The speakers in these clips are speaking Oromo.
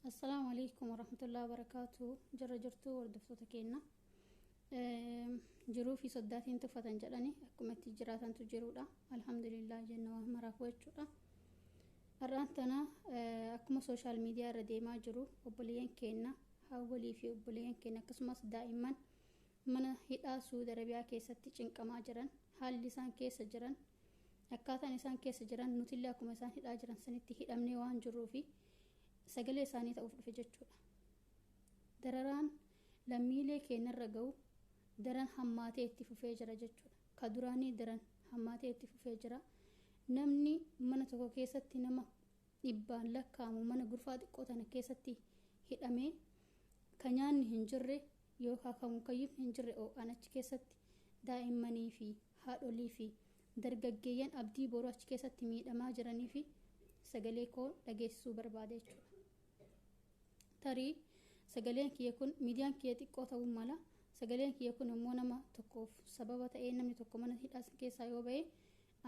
Assalaamu alaikum warahmatullahi wabarakaatu. Jirra jirtuu, hordoftoota keenya? Jiruu fi soddaatiin tuffatan jedhani, akkuma itti jiraatantu jiruudha. Alhamdulillah jenna waan maraaf jechuudha. Har'aan tana akkuma social media irra deemaa jiru, obboleeyyan keenya haawwalii fi obboleeyyan keenya akkasumas daa'imman mana hidhaa Suudi Arabiyaa keessatti cinqamaa jiran, haalli isaan keessa jiran, akkaataan isaan keessa jiran, nutillee akkuma isaan hidhaa jiran sanitti hidhamnee waan jirruufi sagalee isaanii ta'uuf dhufe jechuudha. Dararaan lammiilee keenyarra ga'u daran hammaatee itti fufee jira jechuudha. Ka duraanii daran hammaatee itti fufee jira. Namni mana tokko keessatti nama dhibbaan lakkaa'amu mana gurfaa xiqqoo tana keessatti hidhamee, ka nyaanni hin jirre yookaan kan mukayyifni hin jirre, oo'an achi keessatti daa'immanii fi haadholii fi dargaggeeyyan abdii boruu achi keessatti miidhamaa jiranii fi sagalee koo dhageessisuu barbaade jechuudha. Tarii sagaleen kiyya kun, miidiyaan kiyya xiqqoo ta'uu mala. Sagaleen kiyya kun immoo nama tokkoof sababa ta'ee namni tokko mana hidhaa keessaa yoo ba'e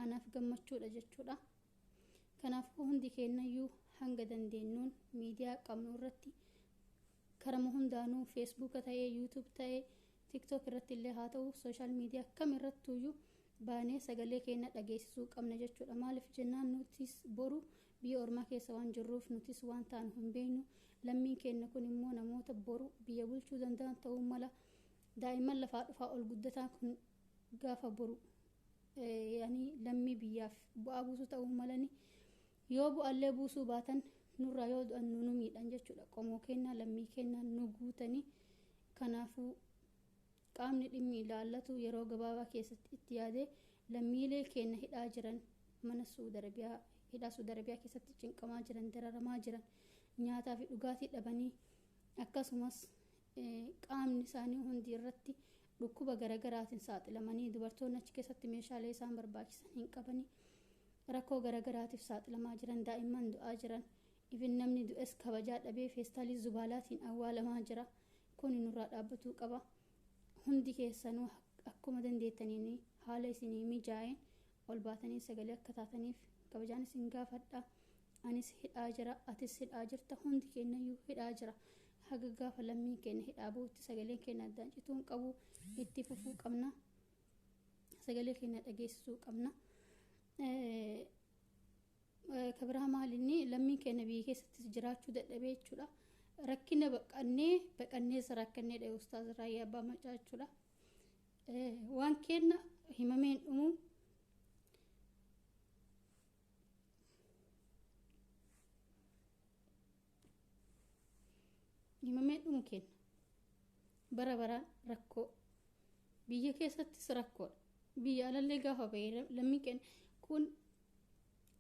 anaaf gammachuudha jechuudha. Kanaafuu hundi keenyayyuu hanga dandeenyuun miidiyaa qabnu irratti karama hundaanuu, Facebooka ta'ee, YouTube ta'ee, TikTok irratti illee haa ta'u, social media kam irrattuyyuu baanee sagalee keenya dhageessisuu qabna jechuudha. Maaliif jennaan, nutis boru biyya ormaa keessa waan jirruuf nutis waan taanu hin beeknu. Lammiin keenya kun immoo namoota boru biyya bulchuu danda'an ta'uu mala. Daa'imman lafaa dhufaa ol guddataa kun gaafa boru yaani lammii biyyaaf bu'aa buusuu ta'uu malani, yoo bu'aallee buusuu baatan nurraa yoo du'an nu miidhan jechuudha. Qomoo keenya, lammii keenya nu guutanii. Kanaafuu qaamni dhimmi ilaallatu yeroo gabaabaa keessatti itti yaadee lammiilee keenya hidhaa jiran, mana Suudi Arabiyaa, hidhaa Suudi Arabiyaa keessatti cinqamaa jiran, dararamaa jiran, nyaataa fi dhugaatii dhabanii, akkasumas qaamni isaanii hundi irratti dhukkuba garagaraatiin saaxilamanii, dubartoonni achi keessatti meeshaalee isaan barbaachisan hin qabanii rakkoo garagaraatiif saaxilamaa jiran, daa'imman du'aa jiran, ifin namni du'es kabajaa dhabee feestaalii zubaalaatiin awwaalamaa jira. Kun nurraa dhaabbatuu qaba. Hundi keessanuu akkuma dandeettaniin haala isinii mijaa'een ol baatanii sagalee akka taataniif kabajaan isin gaafadha. Anis hidhaa jira, atis hidhaa jirta, hundi keenyayyuu hidhaa jira. Haga gaafa lammiin keenya hidhaa bu'utti sagaleen keenya addaan cituu hin qabu, itti fufuu qabna, sagalee keenya dhageessisuu qabna. Kabiraa maalinni lammiin keenya biyya keessattis jiraachuu dadhabee jechuudha. Rakkina baqannee baqannees rakkanneedha, Ustaaz Raayyaa Abbaa Macaa jechuudha. Waan kenna himameen dhumu. Himameen dhumu kenna. Bara baraan rakkoo. Biyya keessattis rakkoodha. Biyya alallee gaafa bahee lammiin keenya kun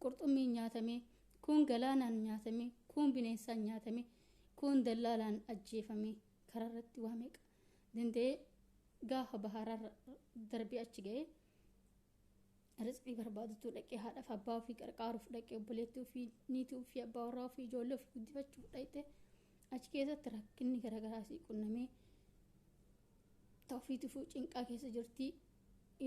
qurxummiin nyaatamee, kun galaanaan nyaatamee, kun bineensaan nyaatamee, kun dallaalaan ajjeefamee, karaa irratti waa meeqa danda'ee gaafa bahararra darbee achi ga'ee rizqii barbaadutu dhaqee, haadhaaf abbaa ofii qarqaaruuf dhaqee, obboleettii ofii, niitii ofii, abbaa warraa ofii, ijoollee ofii guddifachuuf dhaqxe, achi keessatti rakkinni garaagaraa sii qunnamee ofiitifuu cinqaa keessa jirti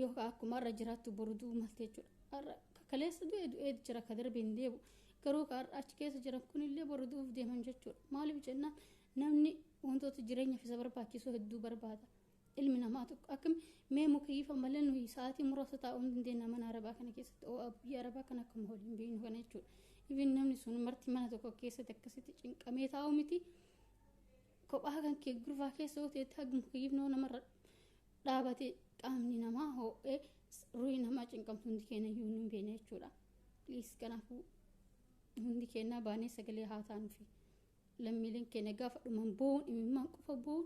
yookaan akkuma har'a jiraattu boru du'uu malte jechuudha. Har'a kaleessa du'e du'ee jira, ka darbe hin deebi'u. Garuu ka har'a achi keessa jiran kunillee boru du'uuf deeman jechuudha. Maaliif jennaan, namni wantoota jireenyaaf isa barbaachisu hedduu barbaada. Ilmi namaa tokko akkam mee mukayyifa malee nuyi sa'aatii muraasa taa'uu hin dandeenya mana arabaa kana keessatti, oo'a biyya arabaa kana akkuma waliin beeknu kana jechuudha. Ifin namni sun marti mana tokko keessatti akkasitti cinqamee taa'u miti. Kophaa kan kee gurfaa keessa yoo ta'e haga mukayyifnoo namarra dhaabate qaamni namaa ho'ee ruhii namaa cinqamtu hundi keenya iyyuu hin beekne jechuudha. Please, kanaafuu hundi keenya baanee sagalee haa taanuufi. Lammiileen keenya gaafa dhuman bo'uun, imimmaan qofa bo'uun,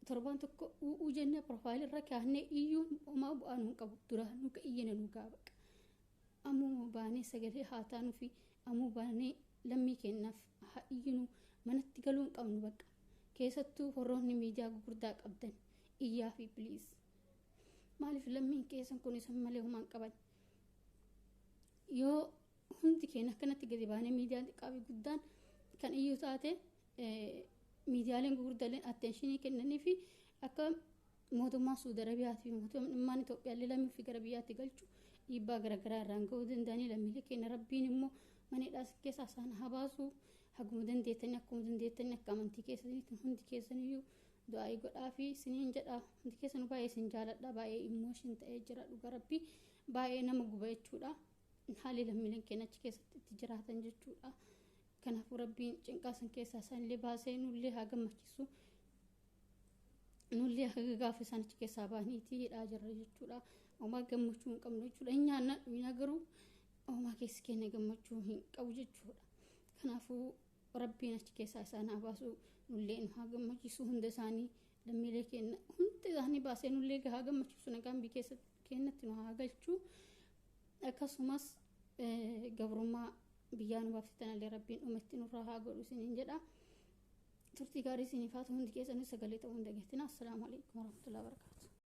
torbaan tokko u'uu jennee profile irra kaa'annee iyyuun homaa bu'aa nuun qabu. Duraan nu iyyina nu gaabaqa. Ammuma baanee sagalee haa taanuufi, ammuma baanee lammii keenyaaf haa iyyinu. Manatti galuu hin qabnu bakka. Keessattuu warroonni miidiyaa gurguddaa qabdan iyyaa fi please. Maaliif, lammiin keessan kun isan malee homaa hin qaban. Yoo hundi keenya akkanatti gadi baanee miidiyaan xiqqaa fi guddaan kan iyyuu taate, miidiyaaleen gurguddaaleen attention kennanii fi akka mootummaan Suudi Arabiyaa fi mootummaan Itoophiyaa lammii fi gara biyyaatti galchu dhiibbaa garaagaraa irraan ga'uu danda'anii. Lammiilee keenya Rabbiin immoo mana hidhaa keessaa isaan haa baasu. Haguma dandeettanii, akkuma dandeettanii, akka amantii keessaniitti hundi keessaniyyuu du'aa'ii godhaa fi isiniin jedha. Hundi keessanuu baay'ee isin jaaladha. Baay'ee emotion ta'ee jira, dhuga rabbii baay'ee nama guba jechuudha. Haalli lammiileen keenya achi keessatti itti jiraatan jechuudha. Kanaafuu rabbiin cinqaa san keessaa isaanillee baasee nullee haa gammachiisu. Nullee haga gaafa isaan achi keessaa bahaniitii hidhaa jirra jechuudha. Homaa gammachuu hin qabnu jechuudha. Hin nyaanna, dhugna, garuu homaa keessi keenya gammachuu hin qabu jechuudha. Kanaafuu rabbiin achi keessaa isaan haa baasu, nullee nu haa gammachiisu. Hunda isaanii, lammiilee keenya hunda isaanii baasee nullee haa gammachiisu, nagaan biyya keessa keenyatti nu haa galchu. Akkasumas gabrummaa biyyaa nu baafsitanallee rabbiin dhumatti nurraa haa godhu isiniin jedha. Turtii gaarii isiniif haa ta'u. Hundi keessanuu sagalee ta'uu hin dagatina. Assalaamu alaikum warahmatullahi wabarakatuh.